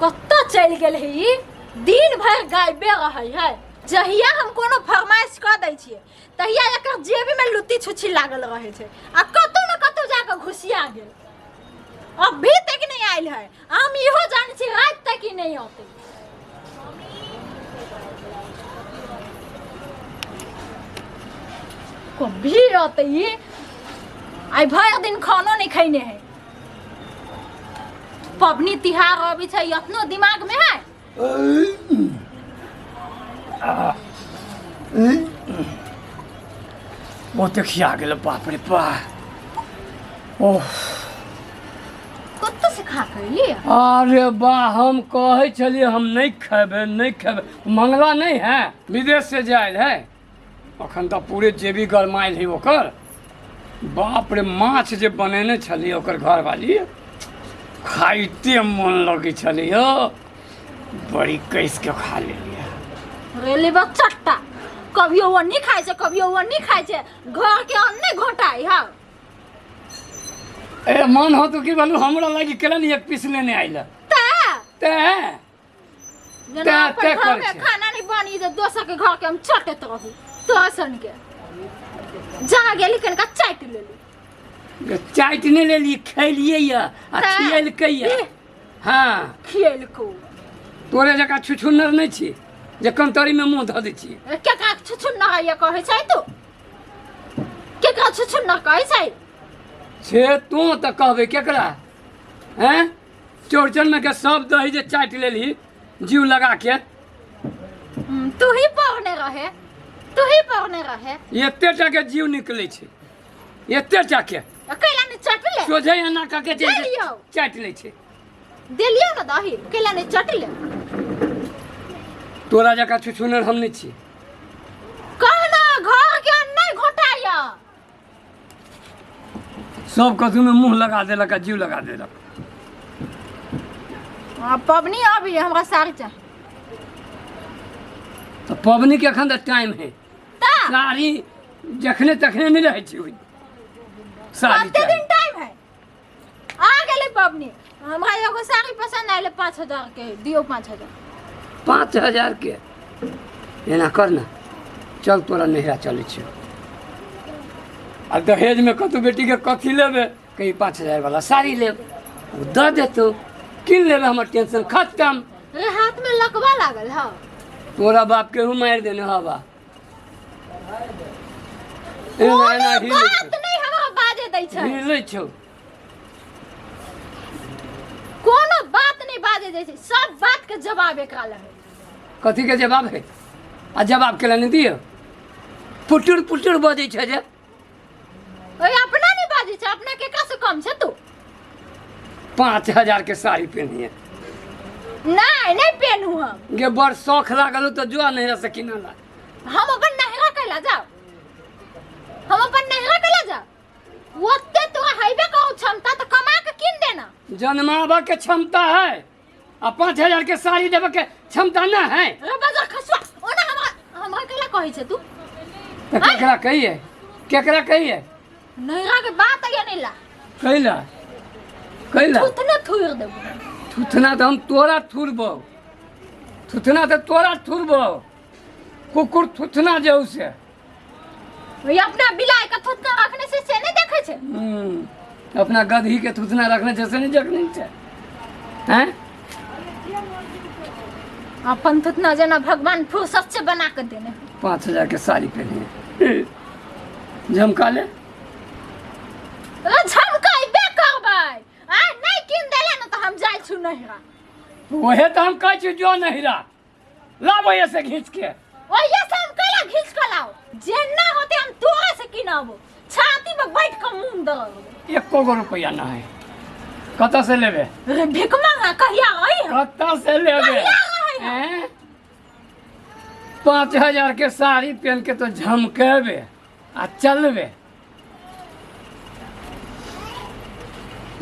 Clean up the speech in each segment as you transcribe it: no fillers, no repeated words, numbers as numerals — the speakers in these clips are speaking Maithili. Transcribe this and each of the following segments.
कतऽ चलि गेल है ई? दिन भरि गायबे रहै है। जहिया हम कोनो फरमाइश कऽ दै छियै तहिया एकर जेबीमे लुत्ती छुच्छी लागल रहै छै आ कतौ ने कतौ जाकऽ घुसिया गेल। अभी तक नहि आयल है। हम इहो जानै छी राति तक ई नहि औतै। कभी औतै ई? आइ भरि दिन खानो नहि खैने है। पबनी तिहार अबै छै, अपनो दिमाग में है। बहुते खिया गेल, बाप रे बा। ओह, कतऽ से खा के एलियै? अरे बा, हम कहै छलियै हम नहि खेबै, नहि खेबै। मंगला नहि है, विदेश से जे आयल है, अखन तऽ पूरे जेबी गरमायल है ओकर। बाप रे, माछ जे बनेने छलियै ओकर घरवाली, खाइते मन लगै छलै यौ, बड़ी कसि के खा लेलियै। रे लेबा चट्टा, कभियो वो नहीं खाइ छै, कभियो वो नहीं खाइ छै, घर के अन्न नहीं घोटाइ। हाँ ए मन हो तो की बोलू, हमरा लागि केला नहीं एक पीस लेने आइल ता ते जेना ते अपन ते घर करै में छै। खाना नहीं बनी जे दोसर के घर के हम चटैत रहू। तोरा सन के जहाँ गेली कनिका चाटि लेली। चाटि नहि लेली, खेलियै यऽ आ ते खियलकै यऽ। ई हाँ खियलकौ। तोरे जकाँ छुछुन्नर नहि छी जे कंतरी में मुँह धऽ दै छी। केकरा छुछुन्नर हैया कहै छै तू? केकरा छुछुन्नर कहै छै? से तू तऽ कहबै केकरा? हैं, चौरचन में के सब दही जे चाटि लेलही जीव लगा के। तू ही पढ़ने रहे, तू ही पढ़ने रहे। एते टा के जीव निकलै छै, एते टा के। कैला नहीं चटले? सोझे एना कऽ के जे देलियौ। चाटि लै छै। देलियौ ने दही, कैला नहीं चटले? तोरा जकाँ छुछुनर हम नहि छी। कहना घर के अन्न नहीं घोटाया। सब कथू में मुंह लगा देलक आ जीव लगा देलक। आ पबनी अभी हमरा साड़ी चाही। तऽ पबनी के एखन तऽ टाइम है। ता साड़ी जखने तखने नहि रहै छै ओहि साड़ी। कते चाही। दिन टाइम है? आ गेलै पबनी, हमरा एगो साड़ी पसंद आयल, 5000 के दियौ, 5000। 5000 के? एना कर ने, चल तोरा नैहरा चलै छियौ। आ दहेजमे कतहु बेटीके कथी लेबै? कही 5000 वाला साड़ी लेब, ओ दऽ देतौ, कीन लेबै, हमर टेंशन खत्म। रे, हाथ में लकवा लागल है। तोरा बाप केहू मारि देने हवा। एना एना कोनो हिलै बात छौ। नहीं हमरा बाजे दै छै। हिलै छौ। कोनो बात नहीं बाजे दै छै, सब बात के जवाब एकरा लगे। कथी के जवाब है? आ जवाब केला नहि दियौ, पुटुर पुटुर बजै छै जे। ओए अपना नहीं बाजे छै, अपना केकरा से कम छै तू? 5000 के साड़ी पेन्हिए। नहीं, नहीं पेनू हम। गे, बड़ शौख लागल हो तऽ जो नैहरा से किना ला। हम अपन नैहरा कैला जाओ? हम अपन नैहरा कैला जाओ? ओते तोरा हैबे कहू क्षमता तऽ कमा के कीन देना। जन्माबऽ के क्षमता है आ 5000 के साड़ी देबऽ के क्षमता ना है? रे बाजार खसुआ, ओना हमरा हमरा कैला कहै छै तू? तऽ केकरा कहिए, केकरा कहिए? नैहरा के बात है नहीं ला। कैला कैला? थुथने थुर देबो। थुथना तऽ हम तोरा थुरबौ, थुथना तऽ तोरा थुरबौ, कुकुर थुथना जे से। ये अपना बिलाई के थुथना रखने से से नहीं देखे छै। अपना गदही के थुथना रखने छै से नहीं देखने छै? हैं? अपन थुथना जेना भगवान फुर्सत से बना के देने। 5000 के साड़ी पहनिए, झमका ले। रे झमकैबे करबै। आ नहीं कीन देले न तऽ हम जाइ छु नैहरा। वहे तऽ हम कहै छी, जो नैहरा, लाबो से घींच के। ओहिए से हम कैला घींच के लाओ? जेना होते हम तोरा से किनाबो, छाती पर बैठ के मुंह दरबो। एको गो रुपया ना है, कतऽ से लेबे? रे भिख मांगा कहिया आई है? कतऽ से लेबे? कहिया आई है? हैं? 5000 के साड़ी पहन के तो झमकेबे आ चलबे।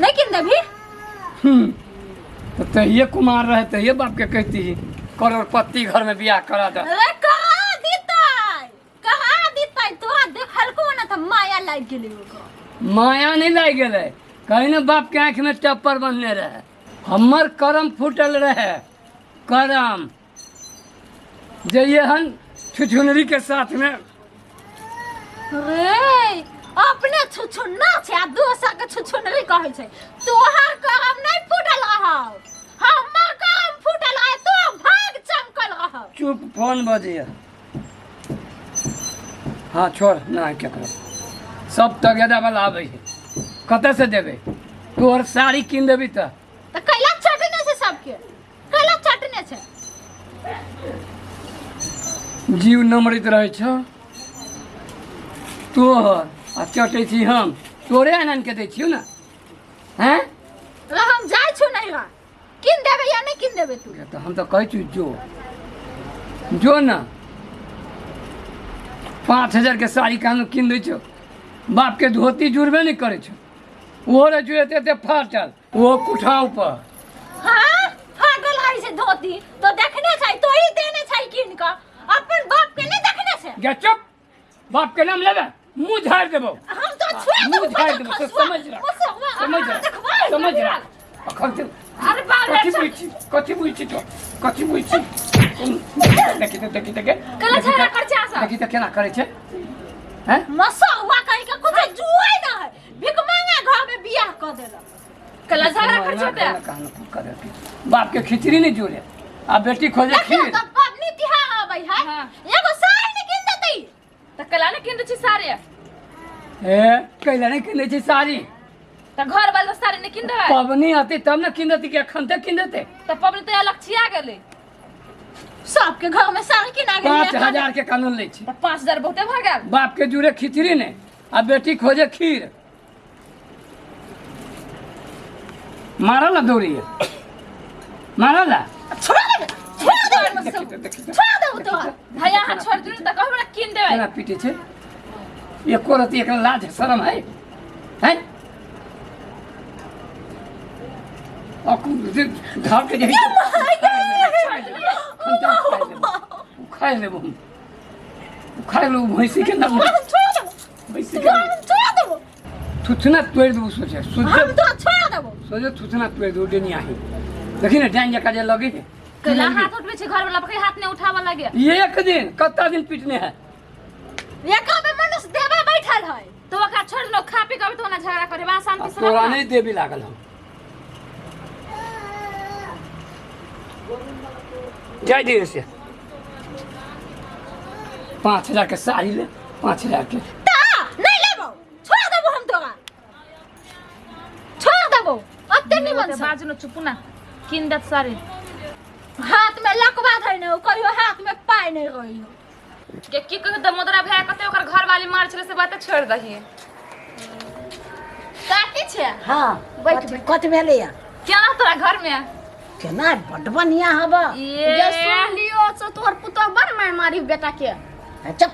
नहीं किन देबी? तो तहिए कुमार रहे, तहिए बाप के कहती करोड़पति घर में बियाह करा दे। अरे करा दीतै, करा दीतै, तोरा देखलको ना तऽ माया लागि गेलै ओकरा। माया नहीं लागि गेलै, कहीं ना बाप के आँखि में टप्पर बन्हने रहे। हमर करम फूटल रहे करम जे एहन छुछुनरी के साथ में। रे अपने छुछुन्ना छै आ दोसर के छुछुनरी कहै छै। तोहर करम नहीं फूटल रहौ, हमर करम फूटल रहे, तो भाग चमकल रहौ। चुप, फोन बजैया। हाँ छोड़ ना, केकरो सब तगेदा वाला आबै है, कतऽ से देबै? तोहर साड़ी कीन देबी तऽ तऽ कैला चटने छै सबके, कैला चटने छै? जीव नमरैत रहै छौ तोहर आ चटै छी हम, तोरे आनि आनि के दै छियौ ने। हैं र हम जाइ छु नहीं रह, किन देबै या नहीं किन देबै तू? तऽ हम तऽ कहै छी जो जो ने, 5000 के साड़ी कानू कीन दै छौ। बापके धोती जुड़बे नहि करै छौ, ओहो रहै छौ एते एते फाटल, ओहो कुठाव पर। हाँ फाटल है से धोती तो देखने छै, तो ही देने छै किन के, अपन बाप के नहीं देखने छै। गे चुप, बाप के नाम लेबे मुंह झाड़ देबो। हम तो छुआ मुंह देबो। झाड़ देबो से समझ रख, समझ रख, समझ रख। अखन से अरे बाप रे। कथी बुझै छी, कथी बुझै छी तो, कथी बुझै छी? देखी तऽ, देखी तऽ गे। कला झगड़ा कर छै अहाँ सब। देखी तऽ केना करै छै हैं। मसहुआ कहि के कुछ जुए ना है, भिखमंगा घर में बियाह क देलक। कला झगड़ा कर छै ते। बाप के खिचड़ी नहीं जुड़े आ बेटी खोजे देखियौ खीर। तऽ पबनी तिहार अबै है, हाँ। एगो साड़ी नहि कीन देतै। तऽ कला ने कीन दै छी साड़ी? ए कैला नहीं किन दै छी साड़ी? तऽ घर वाला साड़ी नहि कीन देबै? पबनी आती तब ने किन देती, कि अखन तक किन देते? तऽ पबनी तऽ लक्ष्य गेलै। सबके घर में साड़ी किना गेलै। 5000 के कानून लै छी। तऽ 5000 बहुते भऽ गेल। बाप के जुड़े खिचड़ी ने आ बेटी खोजे खीर। मारल ना दौड़ी मारल ना। छोड़ दे, छोड़ दे, देखी तऽ, देखी तऽ। छोड़ दे तोरा। भैया अहाँ छोड़ि दियौ तऽ कहबै ने कीन देबै। केना पीटे छै, एको रति एकरा लाज शरम है? हैं घर के जाइ उखाड़ि लेबो हम, उखाड़ि लेबो भैंसी के ना। हम छोड़ देबो। भैंसी के हम छोड़ देबो। थुथना तोड़ि देबो सोचे सोचे। हम तो छोड़ देबो। सोचे थुथना तोड़ि देबो। डेनिया है, देखी ने डाइन जकाँ जे लगे है। कैला हाथ उठबै छै घर वाला पर? हाथ नहि उठाबऽ लागे। एक दिन कत्ता दिन पीटने है। एका में मनुष्य देवा बैठल है। तऽ ओकरा छोड़ि दियौ, खा पी कऽ अबै तऽ ओना झगड़ा करेबै, अहाँ शान्ति से तोरा रहू। नहीं देवी लागल हम जाय दिए से 5000 के साड़ी ले, 5000 के। ता नहीं लेबो, छोड़ देबो हम तोरा, छोड़ देबो अत्ते निमन से। बाजू न, चुपू ना, कीन देत साड़ी। हाथ में लकवा धइने हो, कहियो हाथ में पाई नहीं रही हो। के की कहू दमोदरा भैया कते ओकर घर वाली मार छलै से बात छोड़ दही। काकी छै। हाँ बैठ। कथी कथी भेलैया? केना तोरा घर में? केना बड्ड बढ़िया हवा। ये जे सुन लियो से तोहर पुतोह बड़ मार मारी बेटा के। चुप,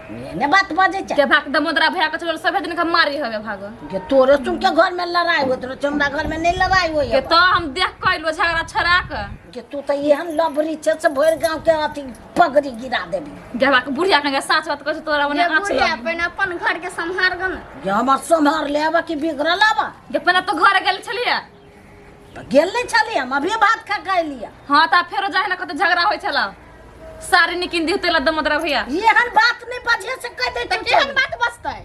एने बात बजै छै। के भाग दमोदरा भैया के छोड़ सभे दिन के मारी हवे भागो। के तोरे सुन के घर में लड़ाई होइत रहे छै, हमरा घर में नहीं लड़ाई होइए। के तो हम देख के अइलो झगड़ा छड़ा के। के तू तऽ एहन लबरी छै से भरि गाँव के अथी पगड़ी गिरा देबी। के भाग बुढ़िया के साँच बात कहै छै तोरा ओने जे आँच बुढ़िया लगी। पहिने अपन घर के सम्हार गन। जे हमर सम्हार लेबा कि बिगड़ल आबा? के पहिने तो घर गेल छलियै। तऽ गेल नहि छलियै हम, अभिये भात खा के अयलियै। हाँ तऽ फेरो जाहे ने कते झगड़ा होइ छला, साड़ी नहि कीन दिहु तेला दमोदरा भैया। एहन बात नहि बजे से कहि दै तऽ छियौ। केहन बात बजतै?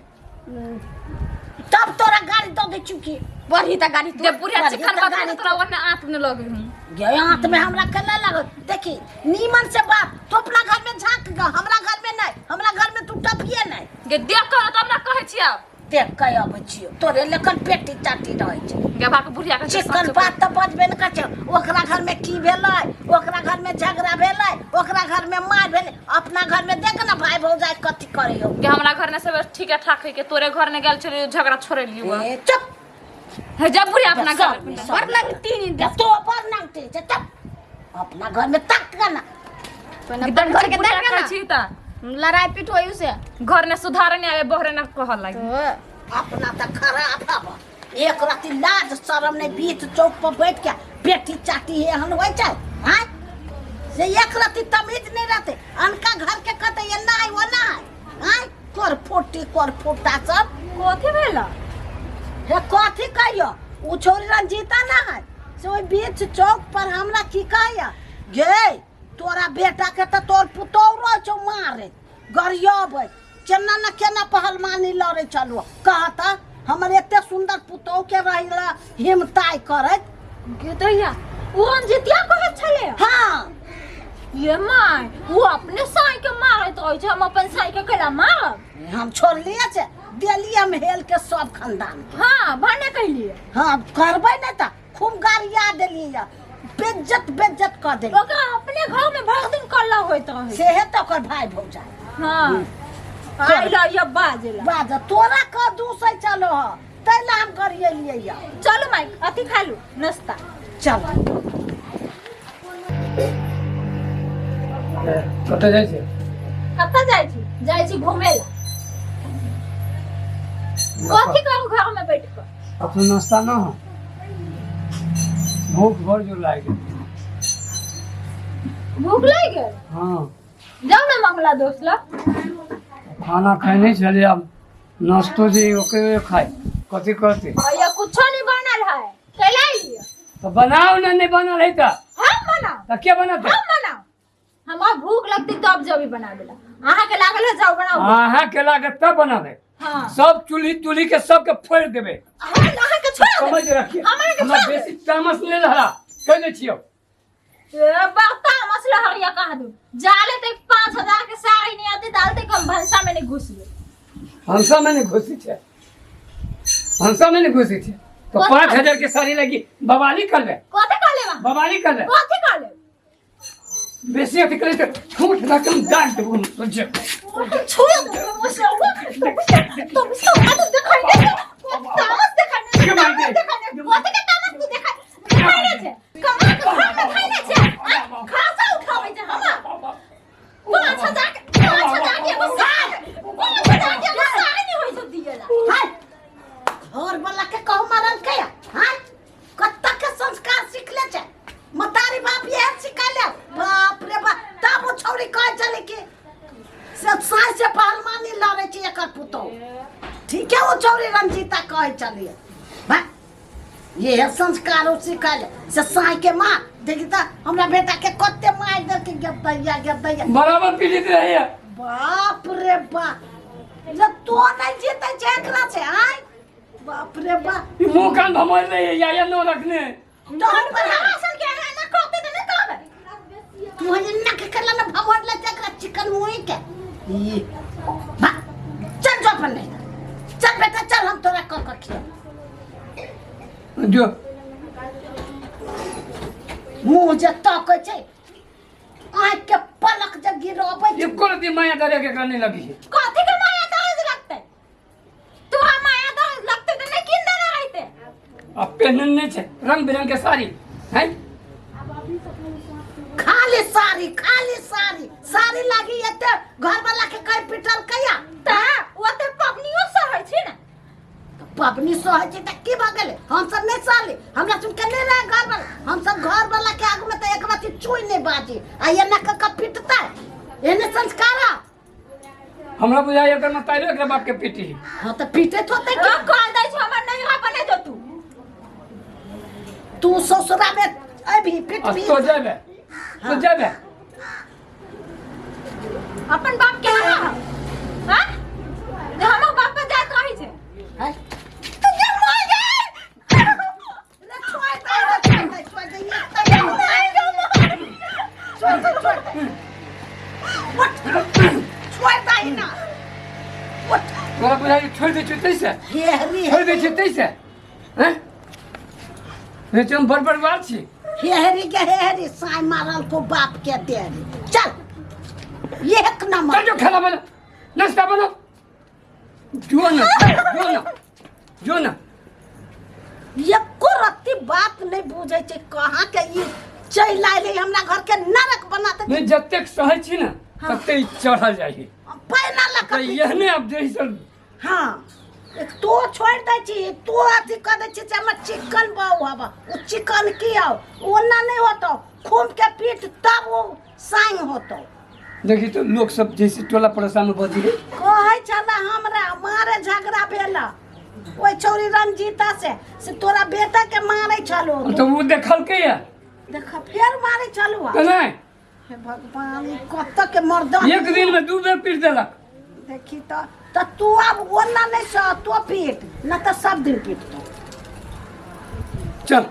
तब तोरा गाड़ी दऽ दै छियौ की? बढ़ी तऽ गाड़ी जे बुढ़िया बढ़ी चिकन तऽ बात गाड़ी तोरा ओने आँख नहि लगै हूँ। गे आँत में हमरा केना लागत? देखी नीमन से बात, तू अपना घर में झाँक ग, हमरा घर में नहीं, हमरा घर में तू टपिए नहीं। गे देख कर तब ना कहै छियै। देख के अबै छियौ, तोरे लेखन पेटी चाटी रहै छै। गे भाग बुढ़िया के चिकन बात तऽ बजबे ने करै छै। ओकरा घर में की भेलै, ओकरा घर में झगड़ा भेलै, ओकरा घर में मार भेलै, अपना घर में देख ना भाई भौजाई कथी करै हो। गे हमरा घर ने सब ठीक ठाक है, के तोरे घर ने गेल छलियै झगड़ा छोड़ेलियै। ए चुप। हे जब बुढ़िया अपना घर सब में सब बड़ नंगती नी। या तो बड़ नंगती छै, चुप, अपना घर में तक के ना। पहिने अपन घर के बुढ़िया देख कहै ना। छी तऽ लड़ाई पीट होई से घर ने सुधार नहीं आवे, बहरे ने कहल लागी। तो अपना तऽ खराब हब, एक रति लाज शरम नहीं, बीच चौक पर बैठ के पेटी चाटी एहन होइ छै आँय से एक रति तमीज नहीं रहते, अनका घर के कहते एना है ओना है आँय, कर फोटी कर फोटा सब। कथी भेल? हे कथी कहियो, उ छौरी रंजीता ना है से ओहि बीच चौक पर हमरा की कहैया गे तोरा बेटा के तऽ तोर पुतोह रहै छौ मारे गरियबै केना ने केना पहलवानी लड़ै छलू कहता हमर एते सुन्दर पुतोह के रही हिमताइ करैत। गे दैया, ओ रंजितिया कहैत छलै? हाँ। ये my, ओ अपने साई के मारैत रहै छै, हम अपन साई के केला मारब? हम छोड़लिए छै, देलिए हम हेल के सब खानदान के। हाँ, भने कहलिए। हाँ, करबै नहि तऽ खूब गारिया देलिए, बेज्जत बेज्जत कऽ देलिए। ओकरा अपने घर में भरि दिन कल्ला होइत रहै। सेहे तऽ ओकर भाय भौजाइ। हाँ, आइ ल ये बाजेला। बाज तोरा कऽ दूसै चलो ह, तै ला हम गरिएलिए या। चलू माई, अथी खा लू नाश्ता। चल। कतऽ जाइ छै? कतऽ जाइ छी? जाइ छी घूमे ला। कथी करू घर में बैठ कऽ? अपनो नाश्ता न हो, भूख बड़ जोर लागि गेल। भूख लागि गेल? हाँ। जाउ ने मंगला दोस्त लग। खाना खाइ नहि छलियै, आब नाश्तो जे ओकरे खाइ कथी करतै? भैया कुछो नहीं बनल है, कैला अइलियै? तऽ बनाउ ने, नहि बनल है तऽ। हम बनाउ? तऽ के बनतै? हम बनाउ? हमरा भूख लगतै तब जबी बनाबे ला। अहाँ के लागल है, जाउ बनाउ। अहाँ के लागत तब बनाबै? हाँ। सब चूल्ही तुल्ही के सबके फोड़ि देबै। हम अहाँ के छोड़ देबै। समझ रखिए, हम अहाँ के हमरा छोड़ देबै। बेसी तामस नहि रहला, कहि दै छियौ। ए, बर्ता मसला हरिया कहाँ दू जाले तक 5000 के साड़ी नहीं आती डालते कम भंसा में नहीं घुसबे। भनसा में नहि घुसी छै, भनसा में नहि घुसी छै तो कथी? 5000 के साड़ी लगी बवाली कर ले। कथी कर लेबा? बवाली कर ले। कथी कर ले? बेसी अथी करे तऽ ठूठ रकम डाल देबो हम सोचे। छोड़ दे मुझसे, तुम सब तो दिखाई नहीं, तामस दिखाई नहीं, के मार दे? तामस दिखाई नहीं, कथी के तामस तू दिखाई दिखाई नहीं छे? कमा के घर में खाई नहीं छे, आ? खर्चा उठाबै छे हमरा। 5000 के, 5000 के एगो साड़ी, 5000 के एगो साड़ी नहीं होइ छौ दिएला। हाय, घर वाला के कहू मारल के हाय, कत्ता के संस्कार सीखले छै मतारी बाप, ये सिखले? बाप रे बाप, तब ओ छौड़ी कहै छलै कि से साँझ से पहलवानी लड़ै छै एकर पुतोह। ठीक है, ओ छौड़ी रंजीता कहै छलै बा ये संस्कार ओ सिखल से साँइ के माँ। देखी तऽ हमरा बेटा के कते मारि देलकै, गेदैया गेदैया। बराबर पीड़ित रहैया। बाप रे बाप, जे तो नहीं जीते छै एकरा से। आय बाप रे बाप, ई मुंह कान भमोल रही या या नो रखने। तोहर पर असल के एना कहते तऽ नहि कहबै। तू एना के करला ना भमोल ले एकरा चिकन मुई के। ई बा चल जो अपन, नहीं चल बेटा चल, हम तोरा क क खिया जो। मुंह जे तकै छै, आँख के पलक जे गिरबै छै। एको रति माया डरे के करने लगी है। कथी के माया दर्द लगतै तोरा? माया दर्द लगतै तऽ नहि कीन देने रहिते। अब पहनने नहीं छे रंग बिरंग के साड़ी है। खाली साड़ी, खाली साड़ी, साड़ी लागी एते घर वाला के कई पिटल कया। तऽ ओते पबनियो सहै छै ने। पबनी सहै छै तऽ की भऽ गेलै? हमसब नहि सहली? हमरा सुनके नहि रहै घर वाला। हमसब घर वाला के आगू में तऽ एक रति चुई नहि बाजी, आ एना कऽ कऽ पिटतै? एहने संस्कार है? हमरा बुझाइ एकर मतारी एकरा बाप के पीटी। हाँ तऽ पीटैत होतै ओ की? कह दै छौ हमर नैहरा बने जो तू। तू ससुरा में अभी पिटबी। तो जेबे, तो जेबे। अपन बाप के अहाँ हां जे हमर बाप पे जाइत रहै छै। हैं? तू जे मर गेल। रे छोड़ दे, रे छोड़ दे, छोड़ दे, ये तऽ मर गेल। छोड़ दे, छोड़ दे, उठ, छोड़ दे ना, उठ। तोरा बुझाइ छोड़ि दै छियौ तैसे? हेहरी। छोड़ि दै छियौ तैसे हैं? नहीं तो हम बड़ परिवार छी। हेहरी के हेहरी, साई मारल को बाप के देहरी। चल, एक नंबर। चल जो, खाना बना, नाश्ता बना। जो ना, जो ना, जो ना। एको रत्ती बात नहीं बुझै छै। कहाँ के ई चलि आयल हमरा घर के नरक बना दे। नहीं, जतेक सहै छी ना तते ई चढ़ल जाइ है। पैना लऽ तऽ कऽ। एहने आब जे सब। हाँ, एक तो छोड़ि दै छी, तो अथी कऽ दै छी से हमर चिकन बहु हब। ओ चिकन की हौ? ओना नहि होतौ, खूब के पीट तब ओ साँग होतौ। देखी तो लोग सब जैसे टोला पड़ोसा में बजी है। कहै छला हमरा मारे झगड़ा भेल। ओहि छौरी रंजीता से से तोरा बेटा के मारे छलो। तऽ ओ देखलकै या। देख, फेर मारे छलो। तऽ नहि। हे भगवान, ई कत के मर्दा! एक दिन में 2 बेर पीट देलक। देखी तऽ तू आब ओना नहि सह, तो पीट न तऽ सब दिन पीटतो। चल।